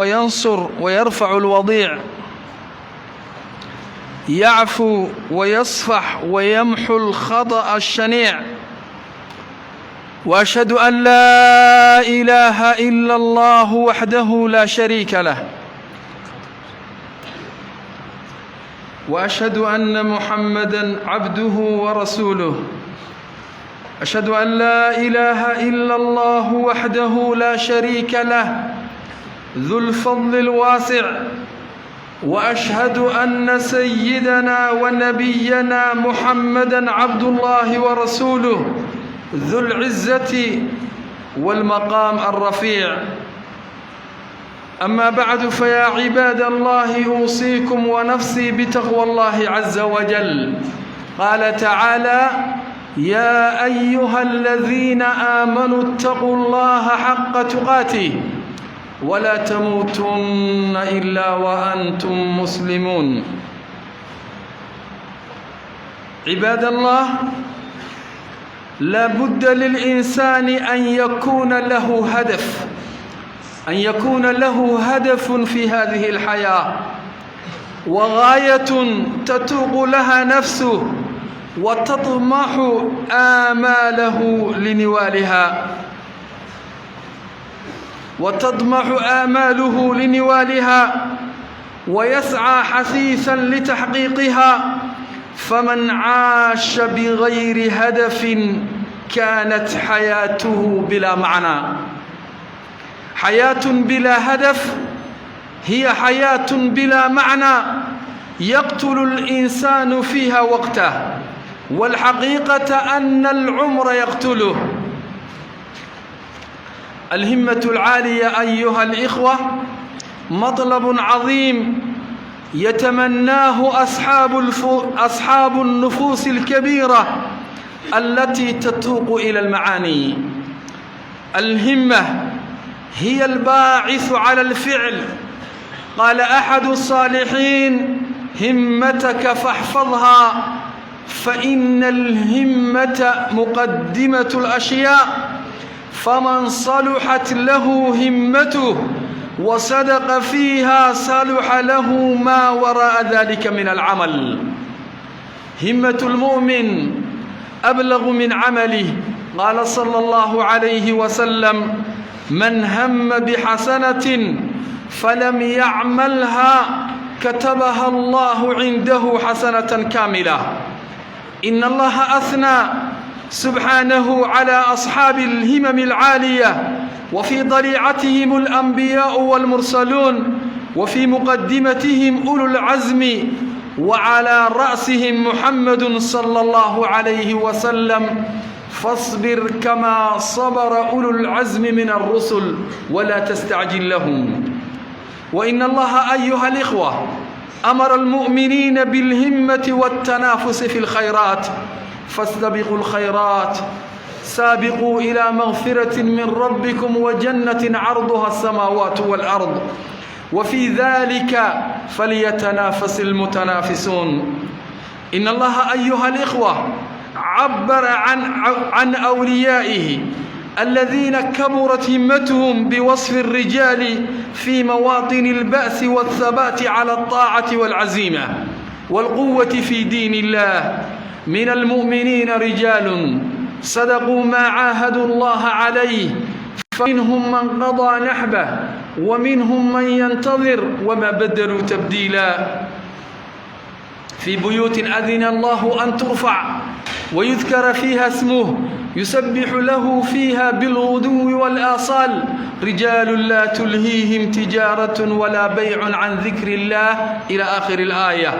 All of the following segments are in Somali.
وينصر ويرفع الوضيع، يعفو ويصفح ويمحو الخطأ الشنيع. واشهد ان لا اله الا الله وحده لا شريك له، واشهد ان محمدا عبده ورسوله. اشهد ان لا اله الا الله وحده لا شريك له ذو الفضل الواسع، واشهد ان سيدنا ونبينا محمدا عبد الله ورسوله ذو العزه والمقام الرفيع. اما بعد، فيا عباد الله، اوصيكم ونفسي بتقوى الله عز وجل. قال تعالى: يا ايها الذين امنوا اتقوا الله حق تقاته ولا تموتن الا وانتم مسلمون. عباد الله، لا بد للانسان ان يكون له هدف، ان يكون له هدف في هذه الحياه، وغايه تتوق لها نفسه وتطمح آماله لنوالها، وتطمح آماله لنوالها، ويسعى حثيثا لتحقيقها. فمن عاش بغير هدف كانت حياته بلا معنى. حياة بلا هدف هي حياة بلا معنى، يقتل الإنسان فيها وقته، والحقيقة أن العمر يقتله. الهمة العالية أيها الإخوة مطلب عظيم يتمناه أصحاب النفوس الكبيرة التي تتوق إلى المعاني. الهمة هي الباعث على الفعل. قال أحد الصالحين: همتك فاحفظها، فإن الهمة مقدمة الأشياء، فمن صلحت له همته وصدق فيها صلح له ما وراء ذلك من العمل. همة المؤمن أبلغ من عمله. قال صلى الله عليه وسلم: من هم بحسنة فلم يعملها كتبها الله عنده حسنة كاملة. إن الله أثنى سبحانه على أصحاب الهمم العالية، وفي ضليعتهم الأنبياء والمرسلون، وفي مقدمتهم أولو العزم، وعلى رأسهم محمد صلى الله عليه وسلم: فاصبر كما صبر أولو العزم من الرسل ولا تستعجل لهم. وإن الله أيها الإخوة أمر المؤمنين بالهمة والتنافس في الخيرات: فاستبقوا الخيرات، سابقوا إلى مغفرة من ربكم وجنة عرضها السماوات والأرض، وفي ذلك فليتنافس المتنافسون. إن الله أيها الإخوة عبر عن أوليائه الذين كبرت همتهم بوصف الرجال في مواطن البأس والثبات على الطاعة والعزيمة والقوة في دين الله: من المؤمنين رجال صدقوا ما عاهدوا الله عليه، فمنهم من قضى نحبه ومنهم من ينتظر وما بدلوا تبديلا. في بيوت أذن الله أن ترفع ويذكر فيها اسمه، يسبح له فيها بالغدو والآصال رجال لا تلهيهم تجارة ولا بيع عن ذكر الله، إلى آخر الآية.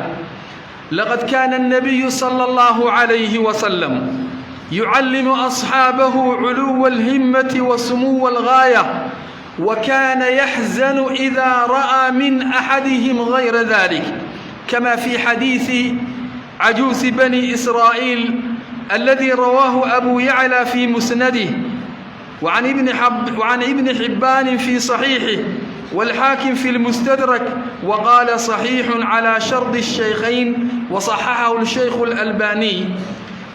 لقد كان النبي صلى الله عليه وسلم يعلم أصحابه علو الهمة وسمو الغاية، وكان يحزن إذا رأى من أحدهم غير ذلك، كما في حديث عجوز بني إسرائيل الذي رواه أبو يعلى في مسنده، وعن ابن حبان في صحيحه، والحاكم في المستدرك، وقال: صحيح على شرط الشيخين، وصححه الشيخ الألباني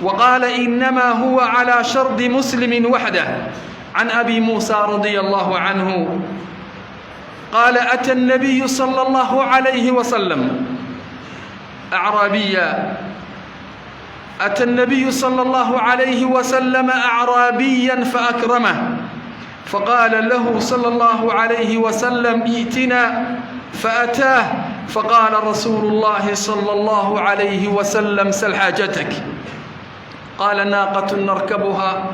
وقال: إنما هو على شرط مسلم وحده، عن أبي موسى رضي الله عنه. قال: أتى النبي صلى الله عليه وسلم أعرابيا أتى النبي صلى الله عليه وسلم أعرابيا فأكرمه، فقال له صلى الله عليه وسلم: ائتنا. فأتاه، فقال رسول الله صلى الله عليه وسلم: سل حاجتك. قال: ناقة نركبها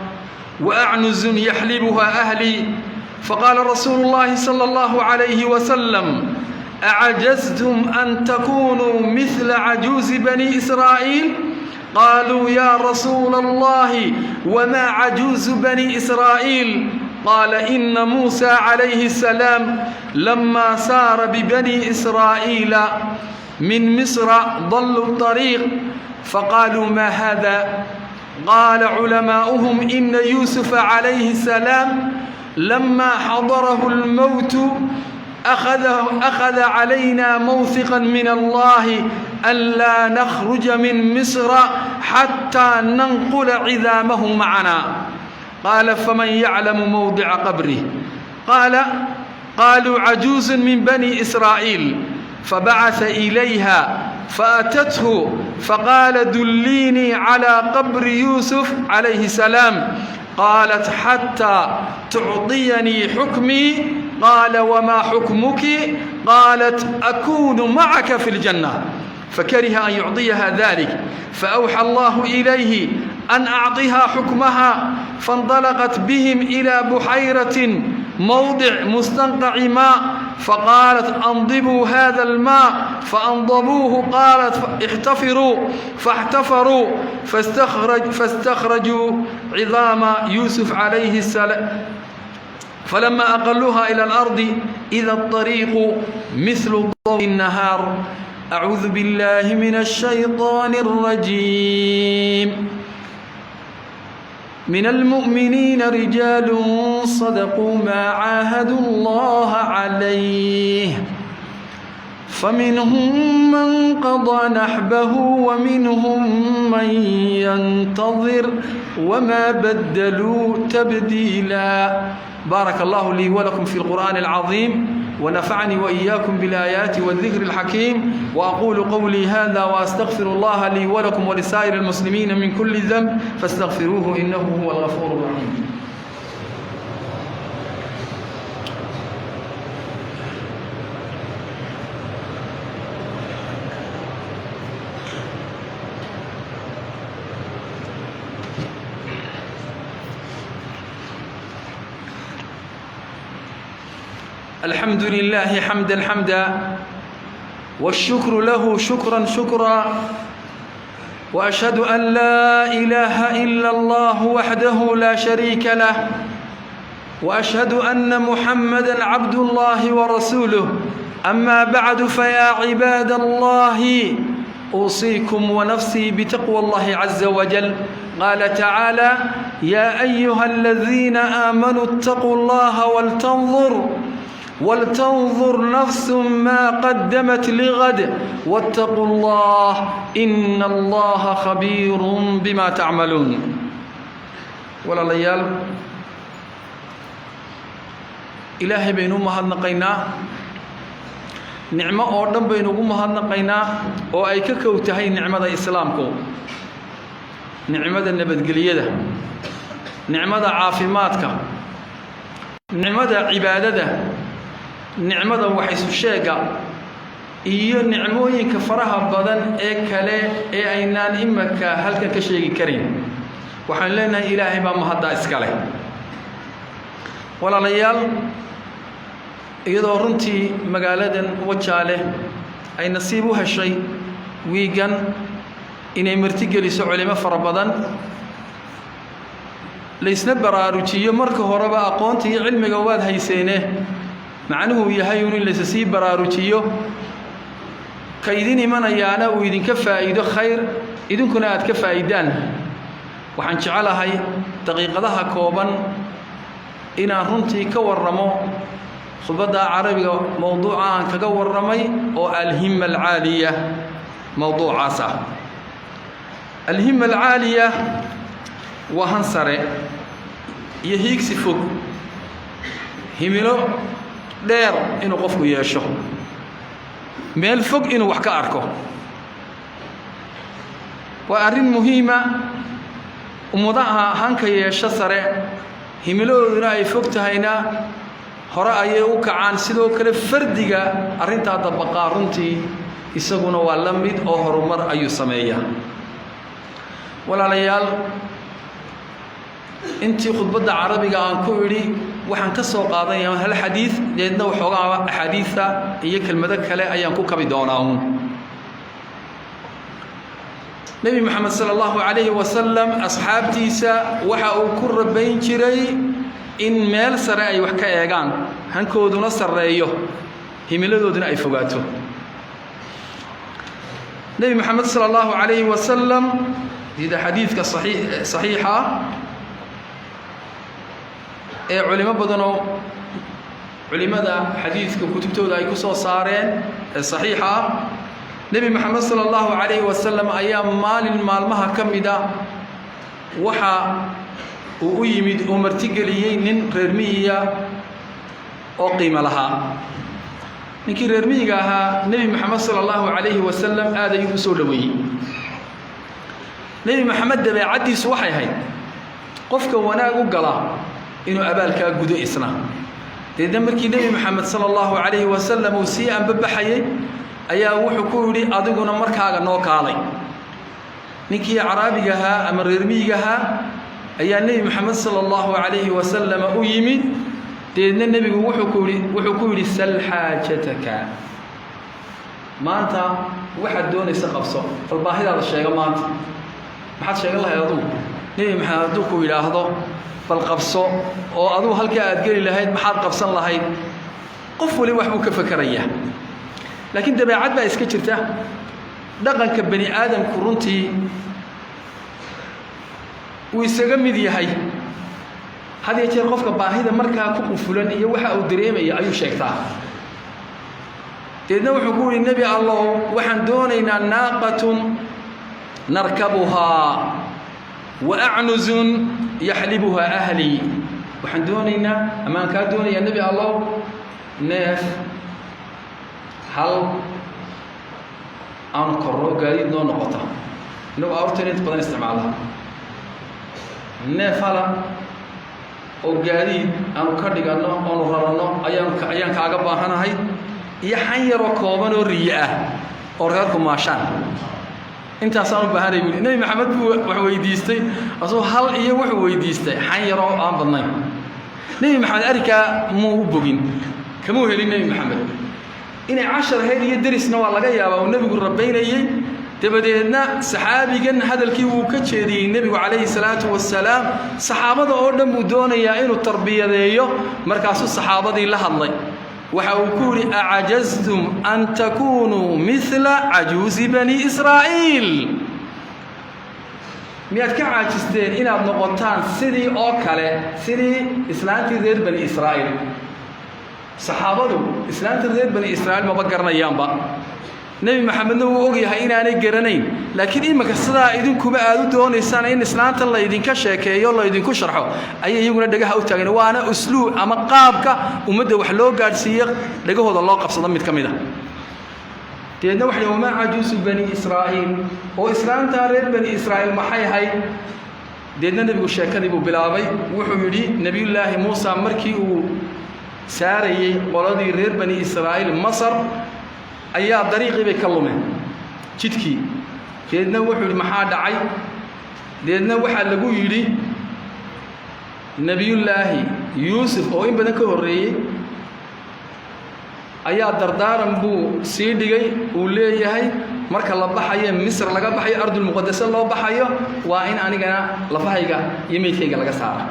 وأعنز يحلبها أهلي. فقال رسول الله صلى الله عليه وسلم: أعجزتم أن تكونوا مثل عجوز بني إسرائيل؟ قالوا: يا رسول الله، وما عجوز بني إسرائيل؟ قال: إن موسى عليه السلام لما سار ببني إسرائيل من مصر ضلوا الطريق، فقالوا: ما هذا؟ قال علماؤهم: إن يوسف عليه السلام لما حضره الموت أخذ علينا موثقا من الله ألا نخرج من مصر حتى ننقل عظامه معنا. قال: فمن يعلم موضع قبره؟ قال: قالوا: عجوز من بني إسرائيل. فبعث إليها فأتته، فقال: دليني على قبر يوسف عليه السلام. قالت: حتى تعطيني حكمي. قال: وما حكمك؟ قالت: أكون معك في الجنة. فكره أن يعطيها ذلك، فأوحى الله إليه أن أعطها حكمها. فانطلقت بهم إلى بحيرة، موضع مستنقع ماء، فقالت: أنضبوا هذا الماء. فأنضبوه. قالت: احتفروا. فاحتفروا، فاستخرجوا عظام يوسف عليه السلام. فلما أقلوها إلى الأرض إذا الطريق مثل ضوء النهار. أعوذ بالله من الشيطان الرجيم. من المؤمنين رجال صدقوا ما عاهدوا الله عليه، فمنهم من قضى نحبه ومنهم من ينتظر، وما بدلوا تبديلا. بارك الله لي ولكم في القرآن العظيم، ونفعني وإياكم بالآيات والذكر الحكيم، وأقول قولي هذا وأستغفر الله لي ولكم ولسائر المسلمين من كل ذنب، فاستغفروه إنه هو الغفور الرحيم. الحمد لله حمدا حمدا، والشكر له شكرا شكرا، واشهد ان لا اله الا الله وحده لا شريك له، واشهد ان محمدا عبد الله ورسوله. اما بعد، فيا عباد الله، اوصيكم ونفسي بتقوى الله عز وجل. قال تعالى: يا ايها الذين امنوا اتقوا الله ولتنظر نفس ما قدمت لغد واتقوا الله إن الله خبير بما تعملون. Walaalayaal, Ilaahay baynu u mahadnaqaynaa. Nicmo oo dhan baynu ugu mahadnaqaynaa, oo ay ka kow tahay nicmada Islaamku, nicmada nabadgelyada, nicmada caafimaadka, nicmada cibaadada, nicmada wax isu sheega iyo nicmooyinka faraha badan ee kale ee aynaan imaka halkan ka sheegi karin. Waxaan leenahay, Ilaahay baa mahaddaa iska leh. Walaalayaal, iyadoo runtii magaaladan Wajaale ay nasiib u heshay wiigan inay martigeliso culimo fara badan, laysna baraarujiyo, marka horeba aqoonta iyo cilmiga waad hayseene, macnuhuu yahay un in laysa sii baraarujiyo, ka idin imanayaana uu idinka faa'iido khayr, idinkuna aad ka faa'iidaan. Waxaan jecelahay daqiiqadaha kooban inaan runtii ka warramo khudbadda Carabiga, mowduuca aan kaga warramay oo alhima alcaaliya. Mowduucaas ah alhima alcaaliya waa han sare iyo hiigsi fog, himilo. Dheer inuu qofku yeesho, meel fog inuu wax ka arko, waa arrin muhiima. Ummadaha hanka yeesho sare, himiladooduna ay fog tahayna, hore ayay u kacaan. Sidoo kale fardiga arrintaa dabaqaa runtii isaguna waa la mid oo horumar ayuu sameeyaa. Walaalayaal, intii khudbadda Carabiga aan ku idhi waxaan ka soo qaadanaya hal xadiid, deedna waxoogaa axaadiida iyo kelmado kale ayaan ku kabi doonaa uun. Nebi Moxamed sala allahu calayhi wasalam asxaabtiisa waxa uu ku rabayn jiray in meel sare ay wax ka eegaan, hankooduna sarreeyo, himiladooduna ay fogaato. Nebi Moxamed sala allahu calayhi wasalam, sida xadiidka saxiixa ah ee culimo badanoo culimada xadiidka kutubtooda ay ku soo saareen ee saxiixa ah, Nebi Moxamed sala allahu calayhi wasalam ayaa maalin maalmaha ka mida waxa uu u yimid uu martigeliyey nin reer miyiga oo qiimo lahaa. Ninkii reer miyiga ahaa Nebi Moxamed sala allahu calayhi wasalam aad ayuu u soo dhoweeyey. Nebi Moxamed dabeecaddiisu waxay ahayd qofka wanaag u galaa inuu abaalkaa gudo isna. Deedna markii Nebi Moxamed sala allahu calayhi wasalam uu sii ambabaxayey ayaa wuxuu ku yidhi: "Adiguna markaaga noo kaalay." Ninkii Caraabiga ahaa ama reer miyiga ahaa ayaa Nebi Moxamed sala allahu calayhi wasalam u yimid. Deedna nebigu wuxuu ku yidhi: "Sal xaajataka, maanta waxaad doonaysa qabso, bal baahidaada sheega maanta." Maxaad sheegan lahayd adugu Nebi Maxamed hadduu ku yidhaahdo bal qabso, oo adugu halkaa aad geli lahayd maxaad qabsan lahayd? Qof wali wax buu ka fekerayaa, laakiin dabeecad baa iska jirta. Dhaqanka bani aadamku runtii wuu isaga mid yahay. Had iyo jeer qofka baahida markaa ku qufulan iyo waxa uu dareemaya ayuu sheegtaa. Deedna wuxuu ku yihi: "Nebi Allow, waxaan doonaynaa naaqatun narkabuhaa wa acnuzun yaxlibuhaa ahlii. Waxaan doonaynaa amaan kaa doonayaa, Nebi Allow, neef hal aanu korro, gaadiid noo noqota. Innagu awrteen inta badan isticmaala. Neef hala oo gaadiid aanu ka dhiganno oonu raranno ayaan kaaga baahanahay, iyo xan yaroo kooban oo riye ah oo reerku maashaan. Intaasaan u baahanay," buui. Nebi Maxamed buu wax weydiistay asagoo hal iyo wuxuu weydiistay xan yaroo aan badnayn. Nebi Maxamed arrinkaa muu u bogin, kamuu helin Nebi Maxamed. Inay cashar ahayd iyo derisna waa laga yaabaa uu nebigu rabaynayey. Dabadeedna saxaabigan hadalkii wuu ka jeediyey nebigu calayhi salaatu wasalaam. Saxaabada oo dhan buu doonayaa inuu tarbiyadeeyo. Markaasuu saxaabadii la hadlay. Waxa uu ku yidhi: "Acajaztum an takunuu mila cajuusi bani Israa'iil? Miyaad ka caajisteen inaad noqotaan sidii oo kale, sidii islaantii reer Bani Israa'iil?" Saxaabadu islaantii reer Bani Israa'iil maba garanayaanba. Nebi Maxamedna wuu ogyahay inaanay garanayn, laakiin iminka sidaa idinkuba aad u doonaysaan in islaanta laydinka sheekeeyo, laydinku sharxo, ayay iyaguna dhagaha u taageen. Waana usluub ama qaabka ummadda wax loo gaadhsiiye, dhagahooda loo qabsado mid ka mid a. Deedna waxay: "Wamaa cajuusu bani Israa'iil?" Oo islaantaa reer Bani Israa'iil maxay ahayd? Deedna nebigu sheekadii buu bilaabay. Wuxuu yidhi: Nebiyullaahi Muusa markii uu saarayey qoladii reer Bani Israa'iil Masar, ayaa dariiqii bay ka lumeen, jidkii. Deedna wuxuu yidhi: "Maxaa dhacay?" Deedna waxaa lagu yidhi Nebiyullaahi Yuusuf oo in badan ka horreeyey ayaa dardaaran buu sii dhigay uu leeyahay: marka la baxayo Misr laga baxayo, ardulmuqadase loo baxayo, waa in anigana lafahayga iyo meydkayga laga saara.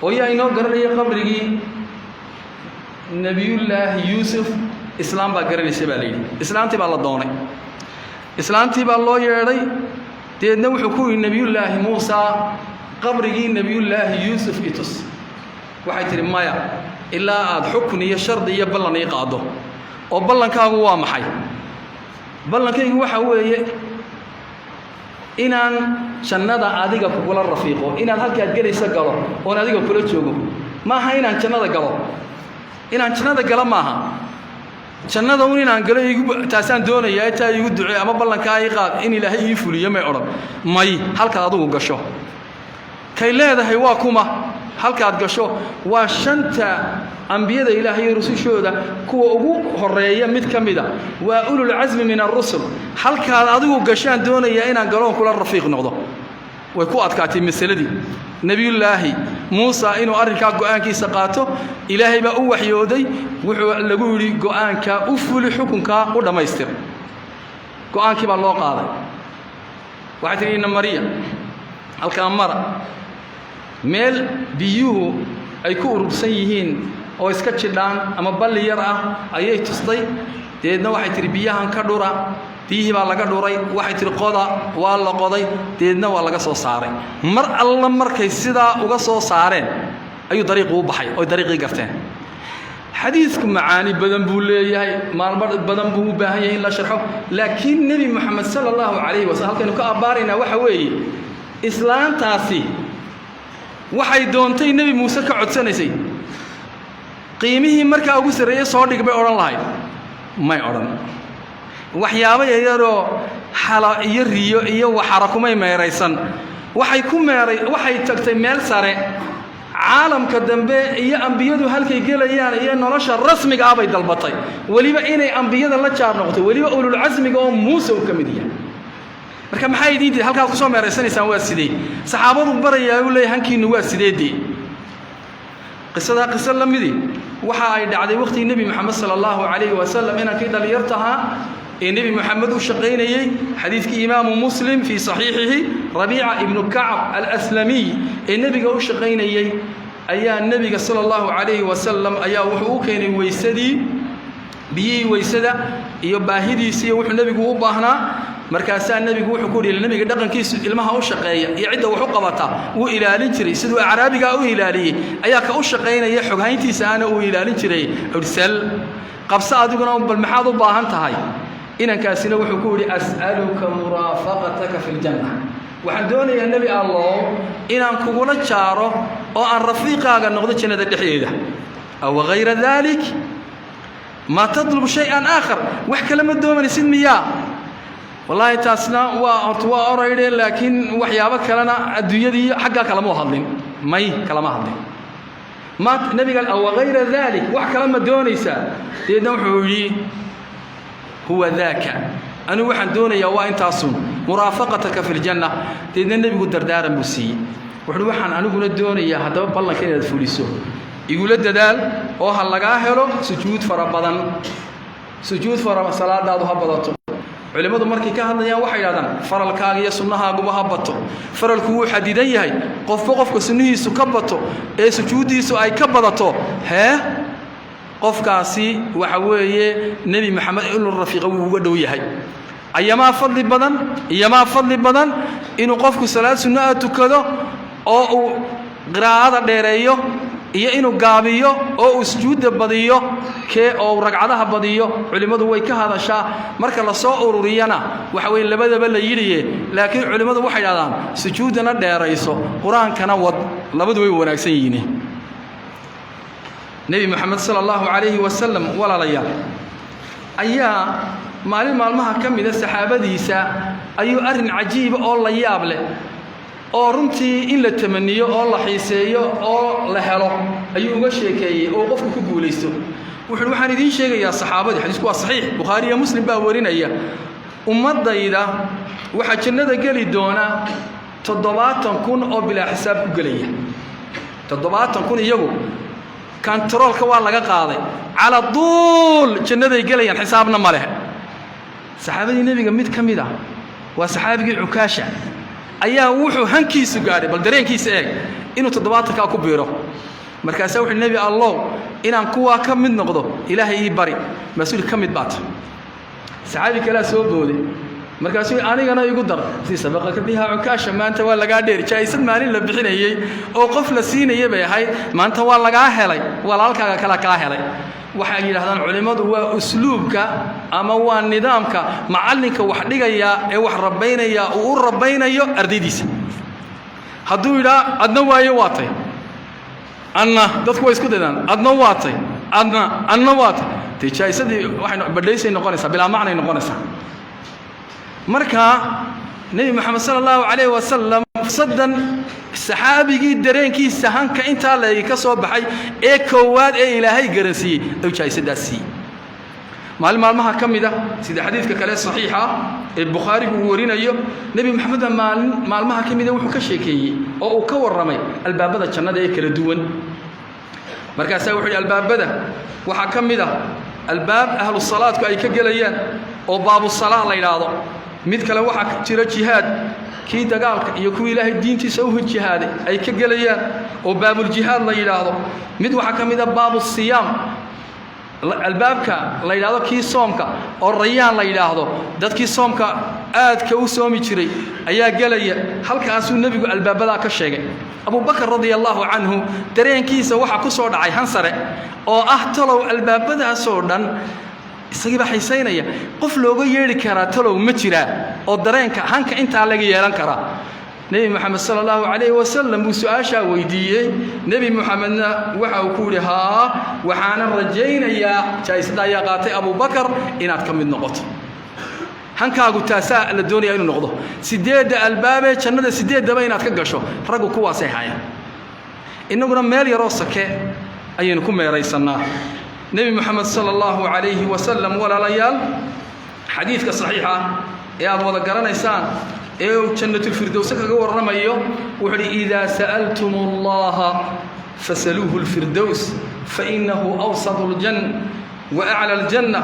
Oo yaa inoo garanaya qabrigii Nebiyullaahi Yuusuf? Islaam baa garanaysa, baa la yidhi. Islaantii baa la doonay, islaantii baa loo yeedhay. Deedna wuxuu ku yidhi Nebiyullaahi Muusa: "Qabrigii Nebiyullaahi Yuusuf itus." Waxay tidhi: "Maya, ilaa aad xukun iyo shardi iyo ballan ii qaaddo." "Oo ballankaagu waa maxay?" "Ballankaygu waxa weeye inaan jannada adiga kugula rafiiqo, inaad halkaad gelaysa galo oon adiga kula joogo. Maaha inaan jannada galo." Inaan jannada gala maaha, jannada un inaan galo igu taasaan doonayaa, taa iigu ducee ama ballankaa ii qaad in Ilaahay ii fuliyo, may odhan. May, halkaad adigu gasho kay leedahay waa kuma. Halkaad gasho waa shanta ambiyada Ilaahay iyo rusushooda kuwa ugu horeeya mid ka mida, waa ululcasmi min alrusul. Halkaad adigu gashaan doonayaa inaan galoon kula rafiiq noqdo. Way ku adkaatay masaladii Nebiyullaahi Muusa inuu arrinkaa go'aankiisa qaato. Ilaahay baa u waxyooday, wuxuu lagu yidhi: "Go'aankaa u fuli, xukunkaa u dhammaystir." Go'aankii baa loo qaaday. Waxay tihi: "Ina mariya halkaa mara." Meel biyuhu ay ku urursan yihiin oo iska jidhaan ama balli yar ah ayay tustay. Deedna waxay tihi: "Biyahan ka dhura." Biyihii baa laga dhuray. Waxay tihi: "Qoda." Waa la qoday, deedna waa laga soo saaray. Mar alla markay sidaa uga soo saareen ayuu dariiqii u baxay oy dariiqii garteen. Xadiidku macaani badan buu leeyahay, maalmo badan buu u baahan yahay in la sharxo, laakiin Nebi Moxamed sala Allahu calayhi wasallam halkaynu ka abbaaraynaa waxa weeye: islaantaasi waxay doontay Nebi Muuse ka codsanaysay, qiimihii markaa ugu sarreeyey soo dhig bay odhan lahayd? May odhan. Waxyaabo yaryaroo xala iyo riyo iyo waxara kumay meeraysan. Waxay ku meeray, waxay tagtay meel sare, caalamka dambe iyo ambiyadu halkay gelayaan iyo nolosha rasmiga ah bay dalbatay, weliba inay ambiyada la jaar noqoto, weliba ululcasmiga oo Muuse uu ka mid yahay. Marka maxaa idiin diiday? Halkaad kusoo meeraysanaysaan waa sidee? Saxaabadu barayaa, uu leeyahay: "Hankiinnu waa sideedee?" Qisadaa qiso la midi waxa ay dhacday waqtigii Nebi Moxamed sala Allahu calayhi wasalam, inankii dhallinyartahaa ee Nebi Moxamed u shaqaynayey. Xadiidkii Imaamu Muslim fii saxiixihi, Rabiica ibnu Kacab Alaslamiy ee nebiga u shaqaynayey ayaa nebiga sala Allahu calayhi wasalam ayaa wuxuu u keenay weysadii, biyihii weysada iyo baahidiisii iyo wuxuu nebigu u baahnaa. Markaasaa nebigu wuxuu ku yidhi, nebiga dhaqankiisu ilmaha u shaqeeya iyo cidda wax u qabata wuu ilaalin jiray. Siduu acraabigaa u ilaaliyey ayaa ka u shaqaynaya xoghayntiisa aana uu ilaalin jiray. Sal, qabso adiguna, bal maxaad u baahan tahay? Inankaasina wuxuu ku yidhi: "As'aluka muraafaqataka fi ljanna." Waxaan doonayaa, Nebi Allow, inaan kugula jaaro oo aan rafiiqaaga noqdo jannada dhexdeeda. "Aw hayra dalik? Ma tatlub shay-an aakhar? Wax kale ma doomanaysid miyaa?" Wallaahi taasna waa horta waa oraydhe, laakiin waxyaabo kalena adduunyadii xaggaa kalama hadlin. May, kalama hadlin. Ma nebiga "Aw hayra dalik? Wax kale ma doonaysaa?" Deedna wuxuu yidhi: "Huwa daaka, anigu waxaan doonayaa waa intaasun, muraafaqataka fi ljanna." Deedna nebigu dardaaran buu siiyey. Wuxuuhi: "Waxaan aniguna doonayaa haddaba ballanka inaad fuliso. Igula dadaal oo ha lagaa helo sujuud fara badan, sujuud fara, salaadaadu ha badato." Culimmadu markay ka hadlayaan waxay yidhahdaan: faralkaaga iyo sunnahaaguba ha bato. Faralku wuu xadidan yahay. Qofba qofka sunnihiisu ka bato ee sujuuddiisu ay ka badato, hee, qofkaasi waxa weeye Nebi Maxamed inuu rafiiqo wuu uga dhow yahay. Ayamaa fadli badan, iyomaa fadli badan inuu qofku salaad sunno a tukado oo uu qiraa'ada dheereeyo iyo inuu gaabiyo oo uu sujuudda badiyo, kee oo ragcadaha badiyo? Culimmadu way ka hadashaa. Marka la soo ururiyana waxa weye labadaba la yidhiye, laakiin culimmadu waxay dhahdaan: sujuuddana dheerayso, qur-aankana wad, labadu way wanaagsan yihiin. Nebi Moxamed sala Allahu calayhi wasalam, walaalayaal, ayaa maalin maalmaha ka mida saxaabadiisa ayuu arrin cajiiba oo la yaab leh oo runtii in la tamaniyo oo la xiiseeyo oo la helo ayuu uga sheekeeyey oo qofku ku guulaysto. Wuxuuhi: "Waxaan idiin sheegayaa, saxaabadii." Xadiisku waa saxiix, Bukhaari iyo Muslim baa warinaya. "Ummaddayda waxaa jannada geli doona 70,000 oo bilaa xisaab ku gelaya." 70,000 iyagu kantaroolka waa laga qaaday, cala duul jannaday gelayaan, xisaabna ma leh. Saxaabadii nebiga mid ka mid ah, waa saxaabigii Cukaasha, ayaa wuxuu hankiisu gaadhay, bal dareenkiisa eeg, inuu 70-kaa ku biiro. Markaasaa wuxuu: "Nebi Allow, inaan kuwaa ka mid noqdo Ilaahay ii bari." Mas-uul ka mid baata. Saxaabi kalea soo booday, markaasuu: "Anigana igu dar." Si "Sabaqaka bihaa Cukaasha." Maanta waa lagaa dheeri. Jaa'isad maalin la bixinayey oo qof la siinayay bay ahayd. Maanta waa lagaa helay, walaalkaaga kale kaa helay. Waxay yidhahdaan culimmadu waa usluubka ama waa nidaamka macallinka wax dhigaya ee wax rabaynaya uu u rabaynayo ardaydiisa. Hadduu yidhaa: "Adna waayo, waa tay," anna dadku way isku daydaan, "Adna waa tay, Adna adna waa tahay. Dee jaa'isadii waxay badhaysay noqonaysaa, bilaa macnay noqonaysaa. Marka Nebi Moxamed sala Allahu calayhi wasalam fursaddan saxaabigii dareenkiisa hanka intaa leegi ka soo baxay ee koowaad ee Ilaahay garansiiyey ayuu jaaisadaas siiyey. Maalin maalmaha ka mid ah, sida xadiidka kale saxiixa ah ee Bukhaarigu uu warinayo, Nebi Moxamed baa maalin maalmaha ka mida wuxuu ka sheekeeyey oo uu ka warramay albaabada jannada ee kala duwan. Markaasaa wuxuu yidhi: albaabada waxaa ka mid ah albaab ahlu salaadku ay ka gelayaan oo baabusalaa la yidhaahdo. Mid kale waxaa jira jihaad, kii dagaalka iyo kuwii Ilaahay diintiisa u jihaaday ay ka gelayaan oo baabuljihaad la yidhaahdo. Mid waxaa ka mid ah baabusiyaam, albaabka la yidhaahdo kii soomka oo Rayaan la yidhaahdo, dadkii soomka aadka u soomi jiray ayaa gelaya. Halkaasuu Nebigu albaabadaa ka sheegay. Abubakar radia Allahu canhu dareenkiisa waxaa ku soo dhacay hansare oo ah: talow albaabadaasoo dhan isagii baa xiisaynaya, qof looga yeedhi karaa talow ma jiraa oo dareenka hanka intaa laga yeelan karaa? Nebi Moxamed sala Allahu calayhi wasalam buu su-aashaa weydiiyey. Nebi Moxamedna waxa uu ku yidhi: haa, waxaana rajaynayaa jaa'isada ayaa qaatay Abubakar inaad ka mid noqoto. Hankaagu taasaa la doonaya inuu noqdo, sideedda albaabee jannada sideeddaba inaad ka gasho. Raggu kuwaasay hayaan, innaguna meel yaroo sake ayaynu ku meeraysannaa. Nebi Moxamed sala Allahu calayhi wasalam, walaalayaal, xadiidka saxiixa ah ee aad wada garanaysaan ee uu Jannatulfirdowse kaga warramayo wuxuu uhi: idaa sa'altum Allaha fasaluuhu lfirdows, fainahu awsatu aljanna wa aclى aljanna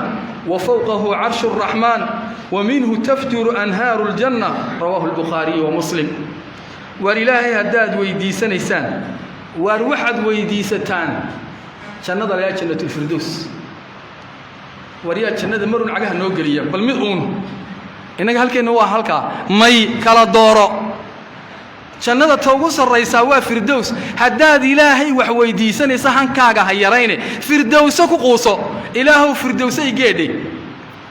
wa fowqahu carshu الraxmaan wa minhu tafjuru anhaaru اljanna. Rawaahu Albukhaariyu wa Muslim. Waar Ilaahay haddaad weydiisanaysaan, waar waxaad weydiisataan jannada layaa Jannatulfirdows. War yaa jannada marun cagaha noo geliya? Bal mid uun innaga halkeenna waa halkaa may kala dooro. Jannada ta ugu sarraysaa waa Firdows. Haddaad Ilaahay wax weydiisanaysa, hankaaga ha yarayne, Firdowso ku quuso. Ilaahow, Firdowse igeedhe,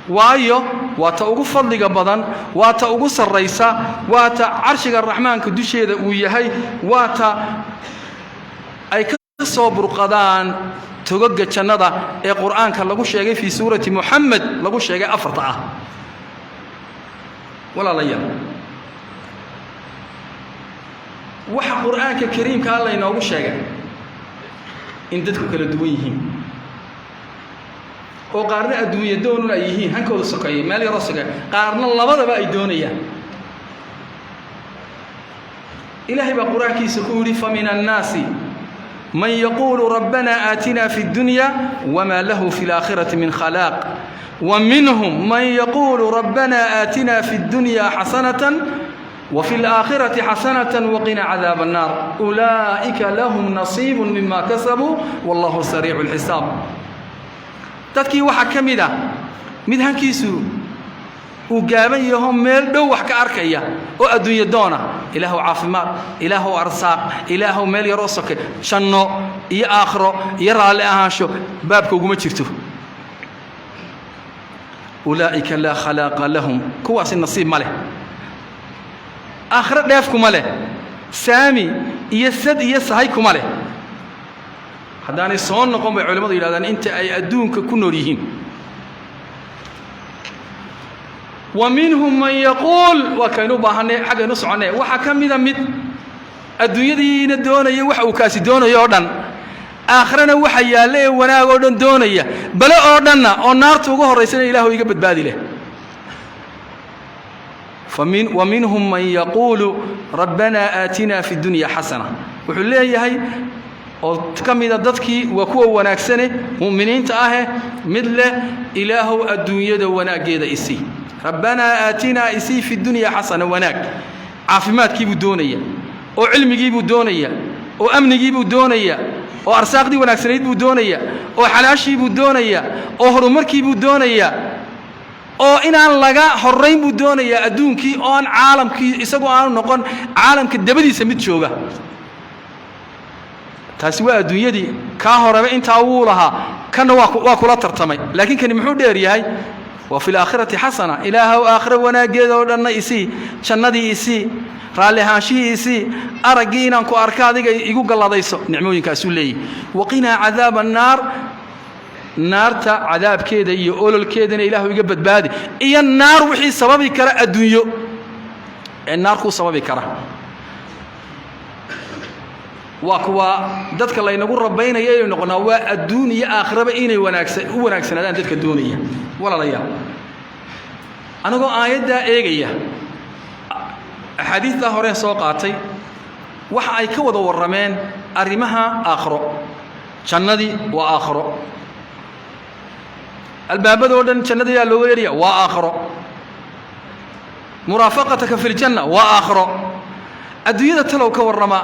waayo waa ta ugu fadliga badan, waa ta ugu sarraysa, waa ta carshiga Raxmaanka dusheeda uu yahay, waa ta ay ka soo burqadaan togoga jannada ee Qur'aanka lagu sheegay, fii suurati Muxamed lagu sheegay afarta ah. Walaalayaal, waxa Qur'aanka Kariimkaa laynoogu sheegay in dadku kala duwan yihiin oo qaarna adduunya doonun ay yihiin, hankooda sokeeyay, meel yaroo sokeeya, qaarna labadaba ay doonayaan. Ilaahay baa Qur-aankiisa ku yidhi: famin annaasi man yaquulu rabbana aatina fi اddunya wma lahu fi اlaakhirati min khalaaq, وminhum man yaquulu rabbana aatina fi اddunya xasanة وفي الآخرة حسنة وقنا عذاب النار، أولئك لهم نصيب مما كسبوا والله سريع الحساب. Dadkii waxaa ka mid ah mid hankiisu uu gaaban yaho, meel dhow wax ka arkaya oo adduunyo doona: Ilaahow caafimaad, Ilaahow arsaaq, Ilaahow meel yaroo soke, janno iyo aakhiro iyo raalli ahaansho baabka uguma jirto. Ulaa'ika laa khalaaqa lahum, kuwaasi nasiib ma leh, aakhiro dheef kuma leh, saami iyo sad iyo sahay kuma leh haddaanay soo noqon, bay culimmadu yidhahdaan, inta ay adduunka ku nool yihiin. Wa minhum man yaquul, waa kaynu baahanay xaggaynu soconay, waxaa ka mida mid adduunyadiina doonaya waxa uu kaasi doonayo oo dhan, aakhirana waxa yaalla ee wanaag oo dhan doonaya, bale oo dhanna oo naarta uga horraysana Ilaahu iga badbaadi leh. Wa minhum man yaquulu rabbanaa aatinaa fi dunya xasana. Wuxuu leeyahay oo ka mida dadkii waa kuwa wanaagsane mu'miniinta ahe mid leh: Ilaahow, adduunyada wanaaggeeda isii, rabbanaa aatinaa, isii, fi dunya xasana, wanaag. Caafimaadkiibuu doonaya oo cilmigiibuu doonaya oo amnigiibuu doonaya oo arsaaqdii wanaagsanayd buu doonaya oo xalaashiibuu doonaya oo horumarkiibuu doonaya oo inaan laga horrayn buu doonayaa adduunkii, oo aan caalamkii isagoo aanu noqon caalamka dabadiisa mid jooga. Taasi waa adduunyadii. Kaa horeba intaa wuu lahaa, kanna waa kula tartamay, laakiin kani muxuu dheer yahay? Waa fi laakhirati xasana. Ilaahow, aakhiro wanaaggeeda oo dhanna isii, jannadii isii, raalli ahaanshihii isii, araggii inaan ku arka adiga igu galladayso. Nicmooyinkaasuu leeyahy. Waqinaa cadaaba annaar. Naarta cadaabkeeda iyo ololkeedana Ilaahu iga badbaadi, iyo naar wixii sababi kara adduunyo ee naar kuu sababi kara. Waa kuwa dadka laynagu rabaynaya inay noqonaa, waa adduun iyo aakhiraba inay wanaagsan u wanaagsanaadaan dadka doonaya. Walaalayaal, anigoo aayaddaa eegaya, axaadiistaa horeen soo qaatay, waxa ay ka wada warrameen arrimaha aakhiro. Jannadii waa aakhiro, albaabadoo dhan jannada yaa looga yeedhaya, waa aakhiro. Muraafaqataka fi ljanna waa aakhiro. Adduunyada talow ka warrama,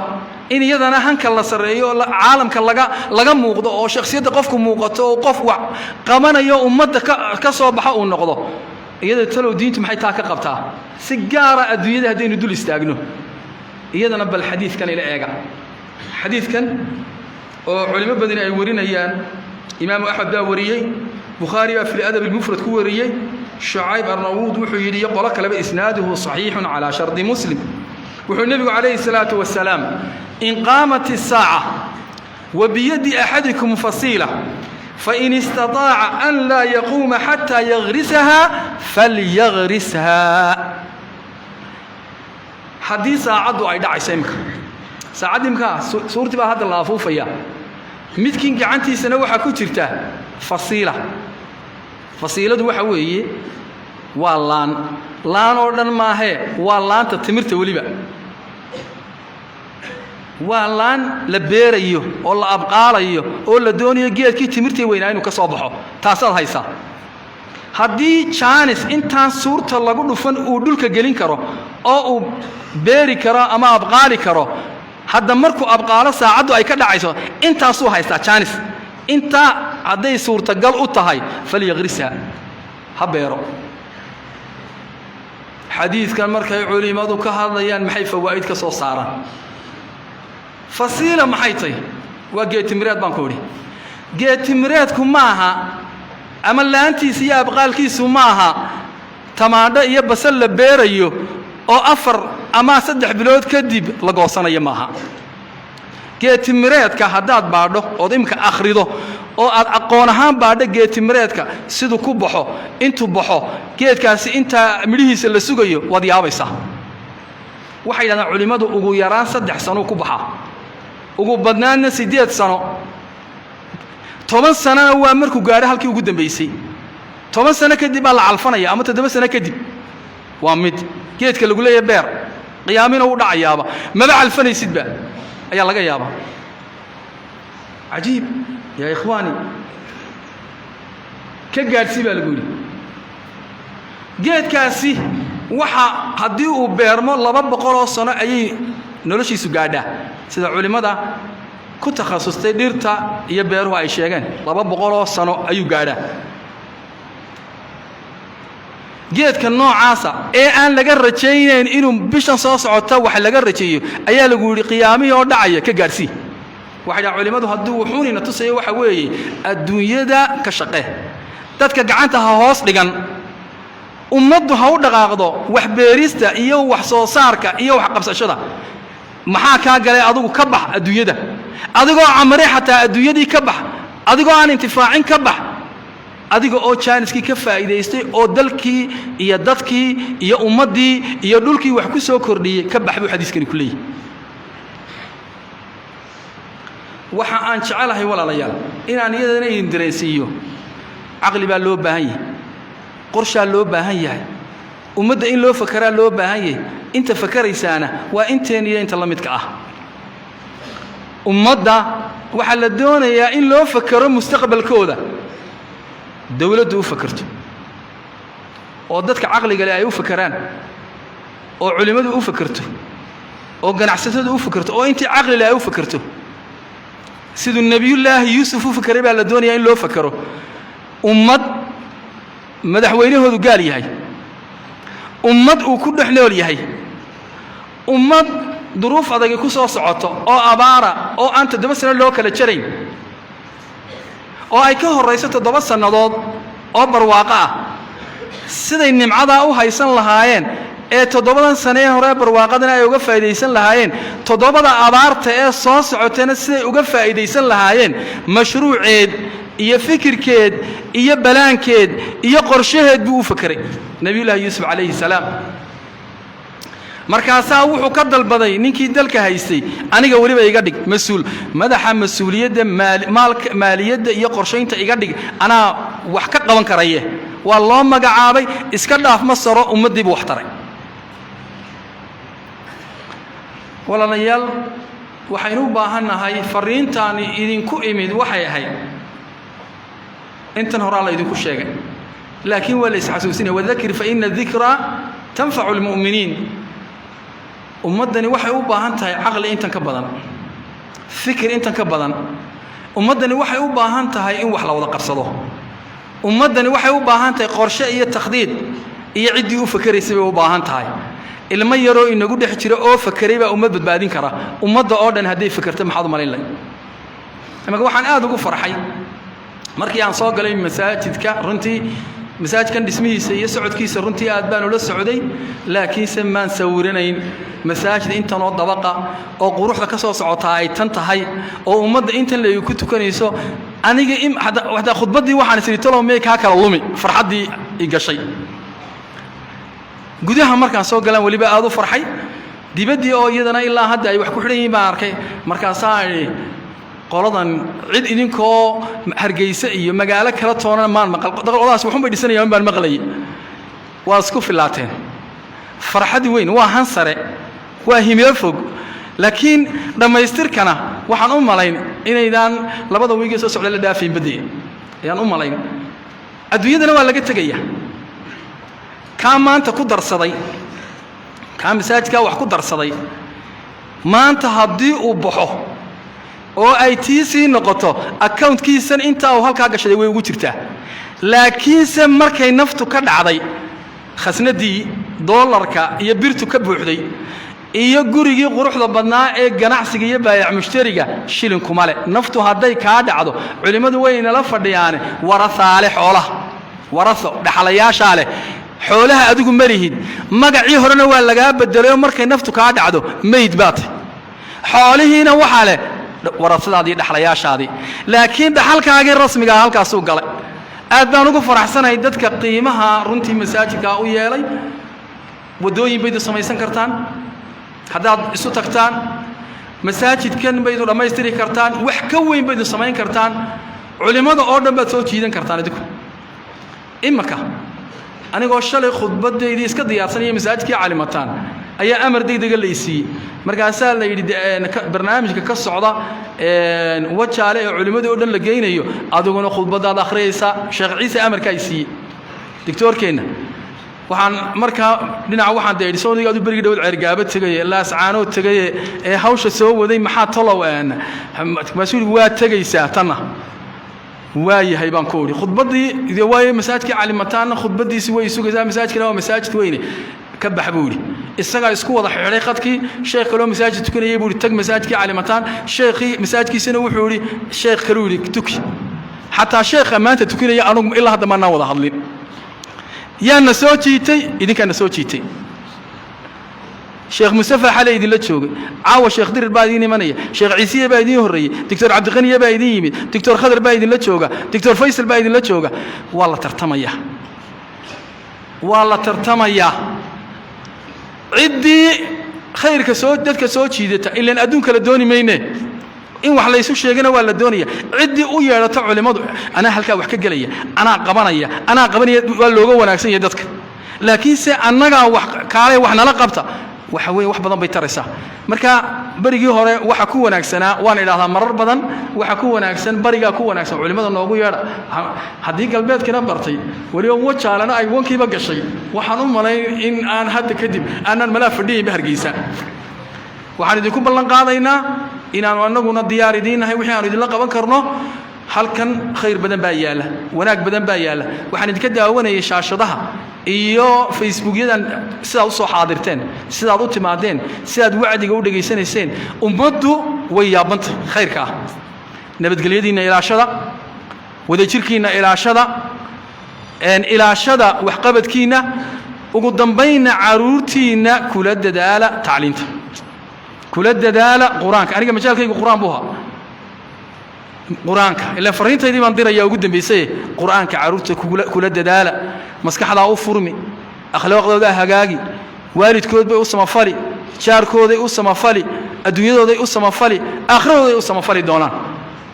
in iyadana hanka la sarreeyo oo caalamka laga muuqdo oo shakhsiyadda qofku muuqato oo qof wax qabanayo ummadda ka soo baxo uu noqdo, iyada talow diintu maxay taa ka qabtaa? Si gaara adduunyada haddaynu dul istaagno iyadana, bal xadiidkan ila eega. Xadiidkan oo culimo badani ay warinayaan, Imaamu Axmed baa wariyey, Bukhaari baa fi ladab almufrad ku wariyey. Shucayb Arnawuud wuxuu yidhi iyo qolo kaleba: "Isnaaduhu saxiixun calaa shardi Muslim." Wuxuu nebigu calayhi salaatu wasalaam: "In qaamat isaaca wa biyadi axadikum fasiila, fain istaطaaca an laa yaquuma xataa yagrisaha falyagrisha." Haddii saacaddu ay dhacayso imika, saacaddi imkaa suurtii baa hadda la afuufaya, midkiin gacantiisana waxaa ku jirta fasiila. Fasiiladu waxa weeye waa laan, laan oo dhan maahee, waa laanta timirta. Weliba waa laan la beerayo oo la abqaalayo oo la doonayo geedkii timirtii weynaa inuu ka soo baxo. Taasaad haysaa. Haddii jaanis intaan suurta lagu dhufan uu dhulka gelin karo oo uu beeri karo ama abqaali karo, hadda markuu abqaalo saacaddu ay ka dhacayso, intaasuu haystaa jaanis. Intaa hadday suurtagal u tahay, falyaqrisha, ha beero. Xadiidkan markay culimmadu ka hadlayaan, maxay fawaa'id ka soo saaraan? Fasiila maxay tahy? Waa geedtimireed baan ku idhi. Geedtimireedku maaha ama laantiisa iyo abqaalkiisu maaha tamaandho iyo basal la beerayo oo 4 ama 3 bilood kadib la goosanayo maaha. Geedtimireedka haddaad baadho ood imika akhrido oo aad aqoon ahaan baadho geedtimireedka siduu ku baxo, intuu baxo geedkaasi, intaa midhihiisa la sugayo, waad yaabaysaa. Waxay yidhahdaan culimmadu ugu yaraan 3 sanuu ku baxaa, ugu badnaanna 8 sano. 10 sanona waa markuu gaadho halkii ugu dambaysay. 10 sano kadib baa la calfanaya ama 7 sano kadib. Waa mid geedka lagu leeyahay beer, qiyaamina u dhacayaaba maba calfanaysidba ayaa laga yaabaa. Cajiib yaa ikhwaani, ka gaadhsii baa lagu yidhi. Geedkaasi waxa haddii uu beermo 200 sano ayay noloshiisu gaadhaa, sida culimmada ku takhasustay dhirta iyo beeruhu ay sheegeen. 200 sano ayuu gaadhaa geedka noocaasa ee aan laga rajaynayn inuu bishan soo socota wax laga rajeeyo, ayaa lagu yidhi qiyaamihii oo dhacaya ka gaadhsii. Waxay dhaha culimmadu, haddii wuxuunina tusayo waxa weeye adduunyada ka shaqe, dadka gacanta ha hoos dhigan, ummaddu ha u dhaqaaqdo wax beerista iyo wax soo saarka iyo wax qabsashada. Maxaa kaa galay adigu? Ka bax adduunyada adigoo camare, xataa adduunyadii ka bax adigoo aan intifaacin, ka bax adiga oo jaaniskii ka faa'iidaystay oo dalkii iyo dadkii iyo ummaddii iyo dhulkii wax ku soo kordhiyey ka bax, buu xadiiskani ku leeyahy. Waxa aan jecelahay, walaalayaal, inaan iyadana idin dareensiiyo: caqli baa loo baahan yahay, qorshaa loo baahan yahay, ummadda in loo fakaraa loo baahan yahay. Inta fakaraysaana waa inteen iyo inta la midka ah. Ummadda waxaa la doonayaa in loo fakero mustaqbalkooda, dawladdu u fakerto oo dadka caqliga leh ay u fakeraan oo culimmadu u fakerto oo ganacsatadu u fakerto oo intii caqli leh ay u fakerto. Siduu Nebiyullaahi Yuusuf u fakeray baa la doonayaa in loo fakero. Ummad madaxweynahoodu gaal yahay, ummad uu ku dhex nool yahay, ummad duruuf adagi ku soo socoto oo abaara oo aan 7 sano loo kala jarayn, oo ay ka horrayso 7 sannadood oo barwaaqo ah, siday nimcadaa u haysan lahaayeen ee 7dan sane ee hore barwaaqadana ay uga faa'iidaysan lahaayeen, 7da abaarta ee soo socotana siday uga faa'iidaysan lahaayeen, mashruuceed Iyo fikirkeed iyo balaankeed iyo qorshaheed buu u fakeray Nebiyullaahi Yuusuf calayhi salaam. Markaasaa wuxuu ka dalbaday ninkii dalka haystay: "Aniga weliba iga dhig mas-uul, madaxa mas-uuliyadda maalka, maaliyadda iyo qorshaynta iga dhig, anaa wax ka qaban karaye." Waa loo magacaabay. Iska dhaaf ma saro, ummaddii buu wax taray. Walaalayaal, waxaynu u baahan nahay, fariintaani idinku imid waxay ahayd intan horaa la idinku sheegay, laakiin waa la isxasuusinaya: wadakir fa ina dikraa tanfacu lmu'miniin. Ummaddani waxay u baahan tahay caqli intan ka badan, fikir intan ka badan. Ummaddani waxay u baahan tahay in wax la wada qabsado. Ummaddani waxay u baahan tahay qorshe iyo takhdiid iyo ciddii u fakeraysay bay u baahan tahay. Ilmo yaroo inagu dhex jira oo fakeray baa ummad badbaadin kara. Ummadda oo dhan hadday fakerto, maxaad u malayn lahay? Imaka waxaan aada ugu farxay markii aan soo galay masaajidka. Runtii masaajidkan dhismihiisa iyo socodkiisa runtii aad baan ula socday, laakiinse maan sawiranayn masaajid intan oo dabaqa oo quruxda ka soo socotaa ay tan tahay oo ummadda intan la ku tukanayso. Aniga hataa khudbaddii waxaan is idhi, "Talow miyay kaa kala lumi?" Farxaddii i gashay gudaha markaan soo galaan weliba aad u farxay. Dibaddii oo iyadana ilaa hadda ay wax ku xidhan yihiin baan arkay. Markaasaa idhi, "Qoladan cid idinkoo Hargeysa iyo magaalo kala toonana maan maqal, qoladaas waxun bay dhisanayaan baan maqlayay. Waa isku filaateen." Farxad weyn, waa han sare, waa himilo fog, laakiin dhammaystirkana waxaan u malayn inaydaan 2da wiigee soo socda la dhaafayn baddeya ayaan u malayn. Adduunyadana waa laga tegaya. Kaa maanta ku darsaday, kaa masaajidkaa wax ku darsaday maanta, haddii uu baxo oo ay tii sii noqoto, accountkiisan intaa uu halkaa gashaday way ugu jirtaa. Laakiinse markay naftu ka dhacday, khasnadii doolarka iyo birtu ka buuxday iyo gurigii quruxda badnaa ee ganacsiga iyo baayac mushtariga shilinkuma le. Naftu hadday kaa dhacdo, culimmadu way nala fadhiyaane, warahaale xoolaha, waraho dhaxalayaashaa leh xoolaha, adigu ma lihid. Magacii horena waa lagaa bedelayoo markay naftu kaa dhacdo meyd baa tay. Xoolihiina waxaa leh warasadaadii, dhaxlayaashaadii, laakiin dhaxalkaagii rasmigaa halkaasuu galay. Aad baan ugu faraxsanahay dadka qiimaha runtii masaajidkaa u yeelay. Waddooyin baydu samaysan kartaan haddaad isu tagtaan, masaajidkan baydu dhammaystiri kartaan, wax ka weyn baydu samayn kartaan, culimmada oo dhan baad soo jiidan kartaan idinku. Imaka anigoo shalay khudbadaydii iska diyaarsanaya masaajidkii Calimataan ayaa amar degdega la isiiyey. Markaasaa la yidhi, "Barnaamijka ka socda Wajaale ee culimmadii o dhan la geynayo, adiguna khudbadaad akhriyaysaa." Sheekh Ciise amarkaa i siiyey, doctoorkeenna. Waxaan markaa dhinaca waxaan dee idhi, "Sooniga adu berigii dhowd Ceergaabo tegaye, Laascaanood tegaye ee hawsha soo waday, maxaa tolow?" Mas-uul waa tegaysaa tanna waa yahay baan ku idhi. Khudbaddii de waayo masaajidkii Calimataanna khudbaddiisi way sugaysaa, masaajidkana waa masaajid weyne. "Ka bax," buu yidhi. Isagaa isku wada xidhay khadkii. Sheekh kaloo masaajid tukanayay buu yidhi, "Tag masaajidkii Calimataan." Sheekhii masaajidkiisana wuxuu yidhi, sheekh kaluu yidhi, "Tuki." Xataa sheekha maanta tukanaya anugu ilaa hadda maanaan wada hadlin. Yaana soo jiitay? Idinkaana soo jiitay. Sheekh Mustafa xalay idinla joogay, caawa Sheekh Dirir baa idiin imanaya, Sheekh Ciisiye baa idiin horreeyey, Doctor Cabdiqaniye baa idiin yimid, Doctor Khadar baa idinla jooga, Doctor Faysal baa idinla jooga. Waa la tartamayaa, waa la tartamayaa. Ciddii khayrka soo dadka soo jiidata, ilaan adduunka la dooni mayne, in wax laysu sheegana waa la doonaya. Ciddii u yeedhato culimmadu, "Anaa halkaa wax ka gelaya, anaa qabanaya, anaa qabanaya," waa looga wanaagsan yahay dadka. Laakiinse annagaa wax kaalay, wax nala qabta, waxa weeye wax badan bay taraysaa. Marka berigii hore waxa ku wanaagsanaa, waan idhahdaa marar badan, waxa ku wanaagsan barigaa ku wanaagsan, culimmada noogu yeedha. Haddii galbeedkina bartay, weliba Wajaalana ay wankiiba gashay, waxaan u malayn in aan hadda kadib aanaan malaa fadhiyaynba Hargeysa. Waxaan idinku ballan qaadaynaa inaanu annaguna diyaar idiin nahay wixii aanu idinla qaban karno. Halkan khayr badan baa yaalla, wanaag badan baa yaalla. Waxaan idinka daawanayay shaashadaha iyo Facebookyadan sidaad u soo xaadirteen, sidaad u timaadeen, sidaad wacdiga u dhegaysanayseen. Ummaddu way yaabantay khayrka ah. Nabadgelyadiinna ilaashada, wadajirkiinna ilaashada, ilaashada waxqabadkiinna, ugu dambaynna caruurtiinna kula dadaala tacliinta, kula dadaala Qur-aanka. Aniga majaalkaygu Qur-aan buu ahaa. Qur-aanka ilaan fariintaydii baan dirayaa ugu dambaysay. Qur-aanka carruurta kula dadaala, maskaxdaa u furmi, akhlaaqdoodaa hagaagi, waalidkood bay u samafali, jaarkooday u samafali, adduunyadooday u samafali, aakhiradood u samafali doonaan.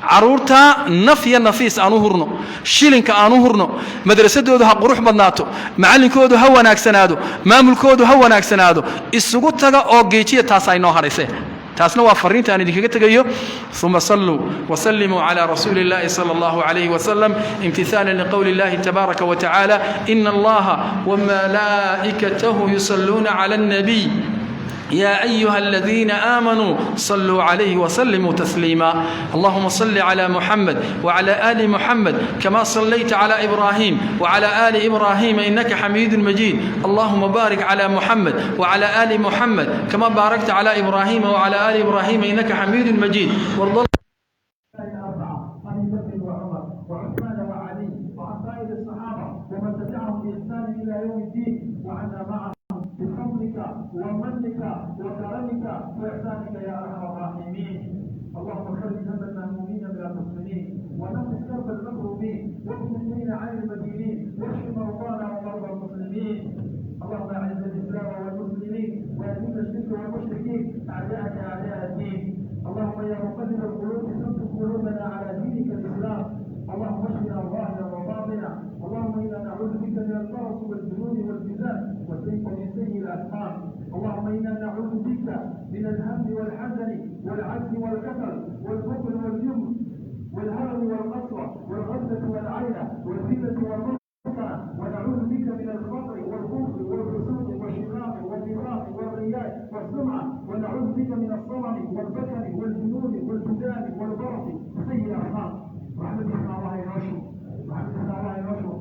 Carruurta naf iyo nafiis aan u hurno, shilinka aan u hurno, madrasadoodu ha qurux badnaato, macallinkoodu ha wanaagsanaado, maamulkoodu ha wanaagsanaado. Isugu taga oo geejiya. Taas ay noo hadhaysee, taasna waa fariinta aan idinkaga tegayo. ثم صلوا وسلموا على رسول الله صلى الله عليه وسلم، امتثالا لقول الله تبارك وتعالى: إن الله وملائكته يصلون على النبي يا أيها الذين آمنوا صلوا عليه وسلموا تسليما. اللهم صل على محمد وعلى آل محمد كما صليت على إبراهيم وعلى آل إبراهيم إنك حميد مجيد. اللهم بارك على محمد وعلى آل محمد كما باركت على إبراهيم وعلى آل إبراهيم إنك حميد مجيد. وارض أبي بكر وعمر وعثمان وعلي وعن سائر الصحابة ومن تبعهم بإحسان إلى يوم الدين، وعنا معهم بفضلك ومنك وكرمك وإحسانك يا أرحم الراحمين. اللهم فرج هم المهمومين من المسلمين، ونفس كرب المكروبين، واقض الدين عن المدينين، واشف مرضانا ومرضى المسلمين. اللهم اعز الاسلام والمسلمين، واذل الشرك والمشركين، اعداءك اعداء الدين. اللهم يا مقلب القلوب، ثبت قلوبنا على دينك الاسلام. اللهم اشفنا ظاهرا وباطنا. اللهم انا نعوذ بك من البرص والجنون والجذام ومن سيء الاسقام. اللهم انا نعوذ بك من الهم والحزن والعجز والكسل والبخل والجبن والهرم والقسوه والغفله والعيله والذله والمسكنه، ونعوذ بك من الفقر والكفر والفسوق والشقاق والنفاق والرياء والسمعه، ونعوذ بك من الصرم والبكم والجنون والجذام والبرص وسيء الاسقام. رحمتك الله ينشر، رحمتك الله ينشر،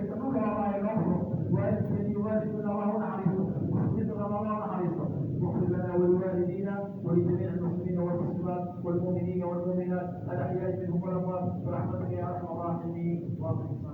تبارك الله ينشر. والدني والدنا الله نحرسه، مسلمنا الله نحرسه. واغفر لنا ولوالدينا ولجميع المسلمين والمسلمات والمؤمنين والمؤمنات، الاحياء منهم والاموات، برحمتك يا ارحم الراحمين. واقم الصلاه.